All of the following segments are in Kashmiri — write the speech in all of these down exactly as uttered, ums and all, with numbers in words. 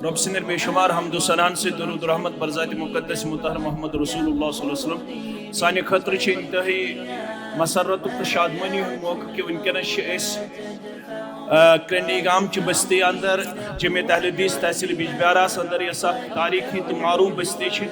رۄب سٕنٛدٮ۪ن بے شمار حمد و ثناہن سۭتۍ درود و رحمت بر ذات مقدس مطہر محمد رسول اللہ صلی اللہ علیہ وسلم۔ سانہِ خٲطرٕ چھِ انتہٲیی مسرت تہٕ شادمٲنی ہُنٛد موقعہٕ کہِ وٕنکیٚنس چھِ أسۍ، آ، کرنڈی گام چہِ بستی اندر جمعیت اہل حدیث تحصیل بجبیاراہس اندر، یۄس اکھ تاریخی تہٕ معروف بستی چھِ۔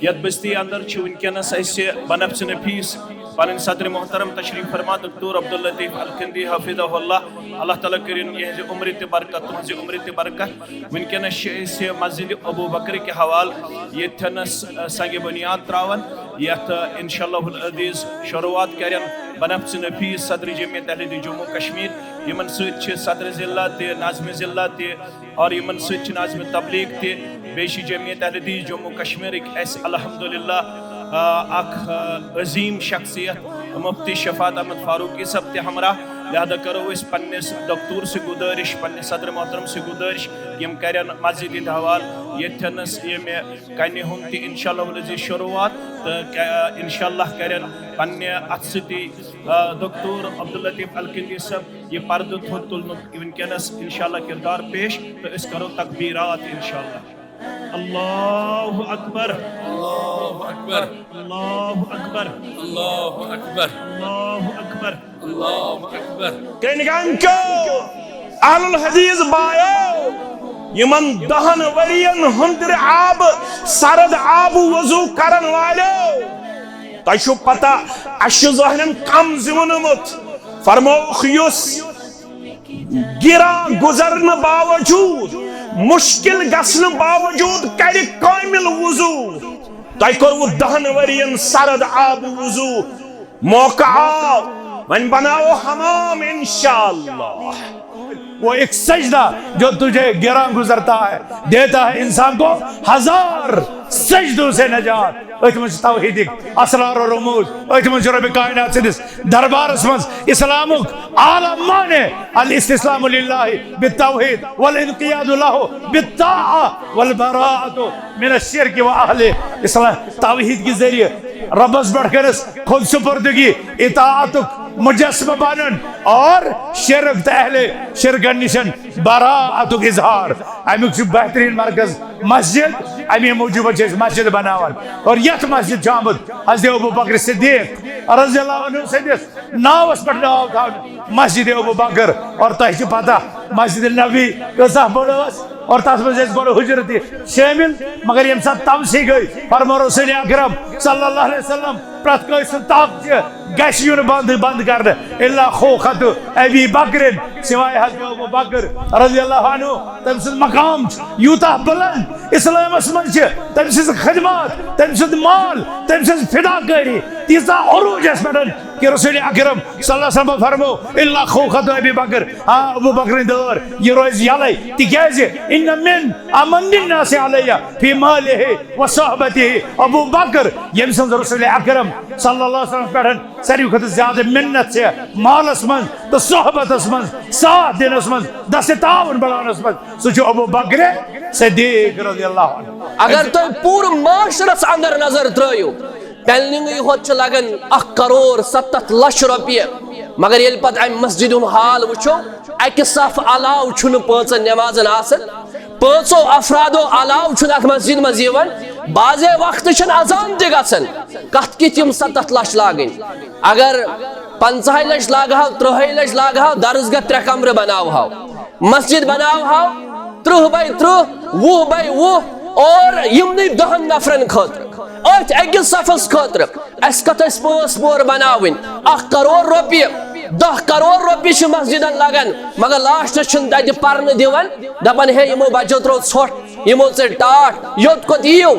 یتھ بستی اندر چھِ وٕنکیٚنس اسہِ بنفس نفیس پنٕنۍ صدر محترم تشریف فرما دکتور عبداللطیف الکندی حفظہ اللہ، اللہ تعالیٰ کٔرِن یِہنٛزِ عمرِ تہِ برکت، تُہنٛزِ عمرِ تہِ برکت۔ وٕنکیٚنس چھِ أسۍ مسجد ابو بکر کہِ حوالہٕ ییٚتھٮ۪نس، آ، سنگ بنیاد تراوان، یتھ، آ، انشاءاللہ العزیز شروعات کرن بنفس نفیس صدر جمعیت اہل حدیث جموں کشمیر، یِمن سۭتۍ چھِ صدر ضلع تہِ، ناظم ضلع تہِ، اور یِمن سۭتۍ چھِ ناظم تبلیغ تہِ، بیٚیہِ چھِ جمعیت اہل حدیث جموں کشمیرٕکۍ اسہِ الحمدللہ، آ، اکھ، آ، عظیم شخصیت مفتی شفاعت احمد فاروقی صٲب تہِ ہمراہ۔ لہذا کرو أسۍ پننِس دکتور سٕے گُزٲرِش، پننِس صدر محترم سٕے گُزٲرِش، یِم کرن مسجد ہٕنٛدِ حوالہٕ ییٚتھٮ۪نس ییٚمہِ کنہِ ہُنٛد تہِ انشاءاللہ العزیز شروعات، تہٕ ک-، انشاءاللہ کرن پننہِ اتھٕ سۭتی، آ، دکتور عبداللطیف الکندی صٲب یہِ پردٕ تھوٚد تُلنُک وٕنکیٚنس انشاءاللہ کردار پیش، تہٕ أسۍ کرو تکبیرات انشاءاللہ۔ اللہ اکبر، اللہ اکبر، اللہ اکبر، اللہ اکبر، اللہ اکبر، اللہ اکبر۔ کرنگام کیو اہل الحدیث بایو، یِمن دہن ؤرین ہُنٛدرِ آب سرد آب وضو کرن والیو، تۄہہِ چھُو پتہ، اَسہِ چھُ ذہنن کم زیوٗنمُت۔ فرمووُکھ، یُس گرا گزرنہٕ باوجود، مشکل گژھنہٕ باوجود کرِ کامل وضو۔ تۄہہِ کوٚروٕ دہن ؤرین سرد آب وضو، موقع آو، وۄنۍ بناوو حمام انشاءاللہ۔ وہ ایک سجدہ جو تجھے گراں گزرتا ہے، دیتا ہے انسان کو ہزار سجدوں سے نجات۔ أتھۍ منٛز چھِ توحیٖدٕکۍ اسرار و رموز، أتھۍ منٛز چھِ رۄبِ کائنات سٕنٛدِس دربارس منٛز اسلامُک اعلیٰ معنی، الاستسلام للہ بالتوحید والانقیاد لہ بالطاعہ والبراءۃ من الشرک و اہلہ۔ اسلام توحید کے ذریعے ربس پٮ۪ٹھ کٔرِس خود سپردگی، اطاعتُک مجسمہ بنُن اور شرک تہٕ اہل شرکن نِشن براءتُک اظہار۔ امیُک چھُ بہترین مرکز مسجد، امی موجوب چھِ أسۍ مسجد بناوان۔ اور یتھ مسجد چھُ آمُت حضرت ابو بکر صدیق رضی اللہ عنہ سٕنٛدِس ناوس پٮ۪ٹھ ناو تھاونہٕ مسجد ابو بکر۔ اور تۄہہِ چھِ پتہ مسجد نبوی کۭژاہ بٔڑ ٲس، اور تتھ منٛز ٲسۍ گۄڈٕ حجرٕ تہِ شٲمِل، مگر ییٚمہِ ساتہٕ توسیع گٔے، فرموو رسول اکرم صلی اللہ علیہ وسلم، پرٛٮ۪تھ کٲنٛسہِ سُنٛد تاپچہِ گژھِ یُن بنٛد، بنٛد کرنہٕ، الا خوخت ابی بکرن، سوائے حضرت ابو بکر رضی اللہ عنہ۔ تٔمۍ سُنٛد مقام چھُ یوٗتاہ بلند اسلامس منٛز چھِ، تٔمۍ سٕنٛز خدمات، تٔمۍ سُنٛد مال، تٔمۍ سٕنٛز فدا کٲری تیٖژاہ عروجس پٮ۪ٹھ کہ رسول اکرم صلی اللہ علیہ وسلم فرمو، الا خوخت ابی بکر، آ، ابو بکرٕنۍ دٲر، یہِ روزِ یلے، تِکیازِ ان من امن الناس علیہ فی مالہ و صحبتہ، ابو بکر، ییٚمہِ سٕنٛز رسول اکرم صلی اللہ علیہ وسلم پٮ۪ٹھ ساروی کھۄتہٕ زیادٕ منت چھِ مالس منٛز تہٕ صحبتس منٛز، ساتھ دِنس منٛز، دست تعاون بڑاونس منٛز، سُہ چھُ ابو بکر صدیق رضی اللہ عنہ۔ اگر تُہۍ پوٗرٕ معاشرس اندر نظر ترٲیِو، پلننگٕے ہوت چھِ لگان اکھ کرور ستتھ لچھ رۄپیہِ، مگر ییٚلہِ پتہٕ امہِ مسجد ہُنٛد حال وٕچھو، اکہِ صف علاوٕ چھُنہٕ پانٛژن نمازن آسان، پانٛژو افرادو علاوٕ چھُنہٕ اتھ مسجد منٛز یِوان، بعضے وقتہٕ چھَنہٕ اذان تہِ گژھان، کتھ کِتھ یِم ستتھ لچھ لاگٕنۍ؟ اگر پنٛژاہے لچھ لاگہو، ترٕٛہے لچھ لاگہو، درسگاہ ترٛےٚ کمرٕ بناوہو، مسجد بناوہو ترٕٛہ باے ترٕٛہ، وُہ باے وُہ، اور یِمنٕے دہن نفرن خٲطرٕ، أتھۍ أکِس صفس خٲطرٕ، اسہِ کتھ ٲسۍ پانٛژھ پور بناوٕنۍ؟ اکھ کرور رۄپیہِ، دہ کرور رۄپیہِ چھِ مسجدن لگان، مگر لاسٹس چھِنہٕ تتہِ پرنہٕ دِوان، دپان، ہے، یِمو بچو ترٲو ژھۄٹھ، یِمو ژٔٹۍ ٹاٹھ، یوٚت کوٚت یِیِو؟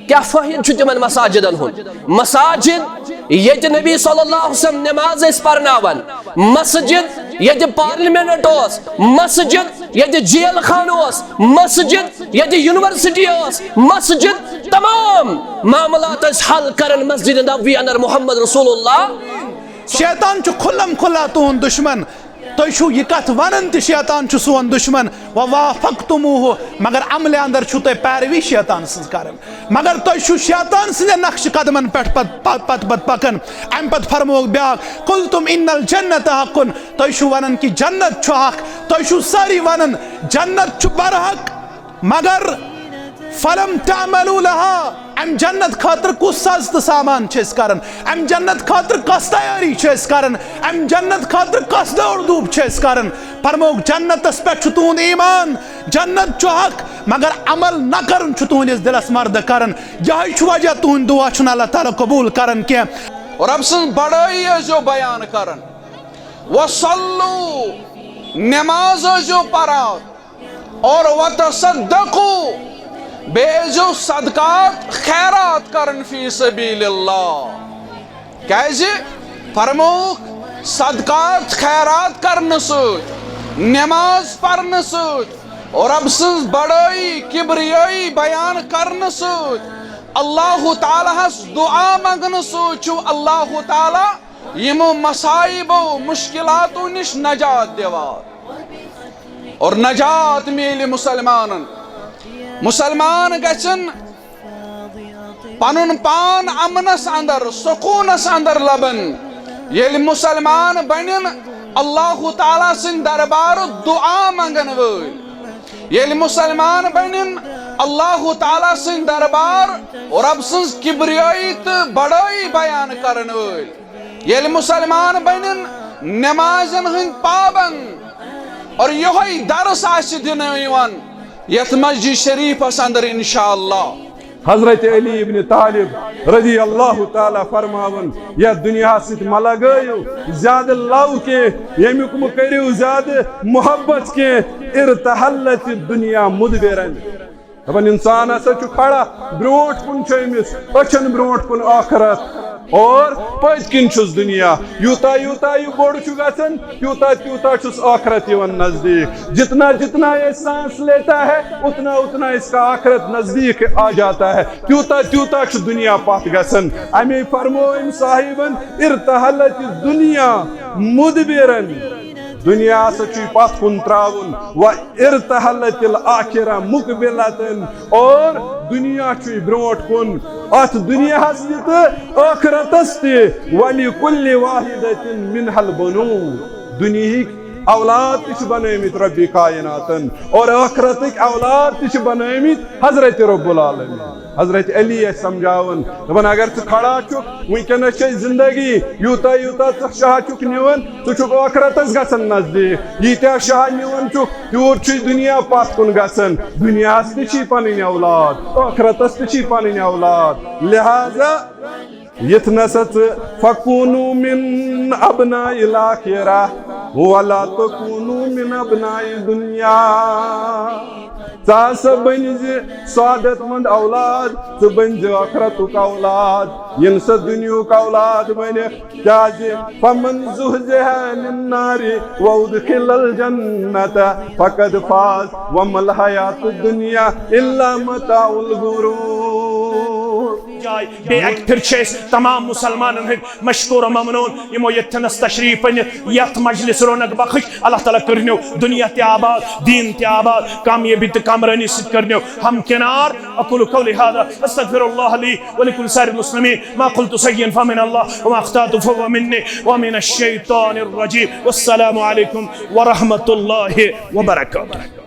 کیٛاہ فٲیدٕ چھُ تِمن مساجدن ہُنٛد؟ مساجد ییٚتہِ نبی صلی اللہ علیہ وسلم نماز ٲسۍ پرناوان، مسجد ییٚتہِ پارلیمنٹ اوس، مسجد ییٚتہِ جیل خانہٕ اوس، مسجد ییٚتہِ یونیورسٹی ٲس، مسجد، تمام معاملات ٲسۍ حل کران مسجد نبوی اندر محمد رسول اللہ۔ شیطان چھُ کھُلم کھُلا تُہُنٛد دُشمن۔ تُہۍ چھِو یہِ کتھ ونان تہِ شیطان چھُ سون دُشمن، ووافقتموہ، مگر عملہِ اندر چھِو تُہۍ پیروی شیطان سٕنٛز کران۔ مگر تۄہہِ چھُو شیطان سٕنٛدٮ۪ن نقشہِ قدمن پٮ۪ٹھ پت-، پت-، پتہٕ پتہٕ پکان۔ امہِ پتہٕ فرمووُکھ بیٛاکھ، قلتم ان الجنت حق، تۄہہِ چھِو ونان کہِ جنت چھُ حق، تۄہہِ چھِو سٲری ونان جنت چھُ برحق، مگر فلم تعملوا لها، امہِ جنت خٲطرٕ کُس ساز تہٕ سامان چھِ أسۍ کران؟ امہِ جنت خٲطرٕ کۄس تیٲری چھِ أسۍ کران؟ امہِ جنت خٲطرٕ کۄس دٲر دوٗب چھِ أسۍ کران؟ فرمووُکھ، جنتس پٮ۪ٹھ چھُ تُہُنٛد ایمان، جنت چھُ حق، مگر عمل نہ کرُن چھُ تُہنٛدِس دِلس مردٕ کران۔ یہے چھُ وجہ تُہُنٛد دعا چھُنہٕ اللہ تعالیٰ قبول کران کینٛہہ۔ رب سٕنٛز بڑٲیی ٲسۍزیو بیان کران۔ وصلوا، نماز ٲسۍزیو پران۔ اور وتصدقوا، بیٚیہِ ٲسۍزیو صدقات خیرات کران فی سبیل اللہ۔ کیازِ؟ فرمووُکھ، صدقات خیرات کرنہٕ سۭتۍ، نماز پرنہٕ سۭتۍ، رب سٕنٛز بڑٲیی کبریٲیی بیان کرنہٕ سۭتۍ، اللہ تعالیٰ ہس دعا منگنہٕ سۭتۍ چھُ اللہ تعالیٰ یِمو مصائبو، مشکلاتو نِش نجات دِوان۔ اور نجات میلہِ مسلمانن۔ مسلمان گژھن پنُن پان امنس اندر، سکونس اندر لبن۔ ییٚلہِ مسلمان بنن، اللہ تعالیٰ سٕنٛدِ دربار دعا منگن وٲلۍ۔ ییٚلہِ مسلمان بنن، اللہ تعالیٰ سٕنٛدِ دربار رب سٕنٛز کبریٲیی تہٕ بڑٲیی بیان کرن وٲلۍ۔ ییٚلہِ مسلمان بنن، نمازن ہٕنٛدۍ پابند۔ اور یہے درس آسہِ دِنہٕ یِوان یتھ مسجد شریفس اندر انشاءاللہ۔ حضرت علی ابن طالب رضی اللہ تعالیٰ فرماون، یتھ دنیاہس سۭتۍ مہ لگٲیِو زیادٕ لو کینٛہہ، ییٚمیُک مہ کٔرِو زیادٕ محبت کینٛہہ۔ ارتحلت الدنیا مدبرا۔ دپان، انسان ہسا چھُ کھڑا، برونٛٹھ کُن چھُ أمِس أچھن برونٛٹھ کُن ٲخرت، اور پٔتۍ کِنۍ چھُس دُنیا۔ یوٗتاہ یوٗتاہ یہِ بوٚڑ چھُ گژھان، تیوٗتاہ تیوٗتاہ چھُس ٲخرت یِوان نزدیٖک۔ جتنا جتنا یہ سانس لیتا ہے، اتنا اتنا اس کا آخرت نزدیک آ جاتا ہے۔ تیوٗتاہ تیوٗتاہ چھُ دُنیا پتھ گژھان۔ امی فرموو أمۍ صاحبن، ارتحلت الدنیا مدبرا۔ دُنیا ہسا چھُے پتھ کُن تراوُن۔ و ارتحلت الآخرہ مقبلتن، اور دُنیا چھُے برونٛٹھ کُن۔ اتھ دُنیاہس تہِ تہٕ ٲخرتس تہِ۔ ولکل واحدۃ منہا البنون۔ دُنیہٕکۍ اولاد تہِ چھِ بنٲومٕتۍ رۄبِ کایناتن، اور ٲخرتٕکۍ اولاد تہِ چھِ بنٲومٕتۍ حضرت رب العالمین۔ حضرت علی ٲسۍ سمجھاوان، دپان، اگر ژٕ کھڑا چھُکھ، وٕنکیٚنس چھے زندگی، یوٗتاہ یوٗتاہ ژٕ شاہ چھُکھ نِوان، ژٕ چھُکھ ٲخرتس گژھان نزدیٖک۔ ییٖتیٛاہ شاہ نِوان چھُکھ، تیوٗت چھُے دُنیا پتھ کُن گژھان۔ دُنیاہس تہِ چھِی پنٕنۍ اولاد، ٲخرتس تہِ چھِی پنٕنۍ اولاد۔ لہذا یتھ نسا ژٕ فکونوا من ابناء الاخرہ ولا تکونوا من ابناء دنیا۔ ژٕ ہسا بٔنۍ زِ سعادت مند اولاد، ژٕ بٔنۍ زِ ٲخرتُک اولاد، یِنہٕ سا دُنیہُک اولاد بٔنِکھ۔ کیازِ؟ فمن زحزح عن النار وادخل الجنة فقد فاز وما الحیاة الدنیا الا متاع الغرور۔ جاے۔ بیٚیہِ اَکہِ پھِرِ چھِ أسۍ تمام مُسلمانَن ہٕنٛدۍ مشکور و ممنون، یِمو ییٚتھٮ۪نَس تشریٖف أنِتھ یَتھ مجلس رونق بخش۔ اللہ تعالیٰ کٔرنو دُنیا تہِ آباد، دیٖن تہِ آباد، کامیٲبی تہٕ کامرٲنی سۭتۍ کٔرنو ہمکنار۔ أقول قولي هذا، أستغفر الله لي ولكل سائر المسلمين، ما قلت سيئا فمن الله، وما أخطأت فهو مني، ومن الشيطان الرجيم۔ والسلام عليكم ورحمة الله وبركاته۔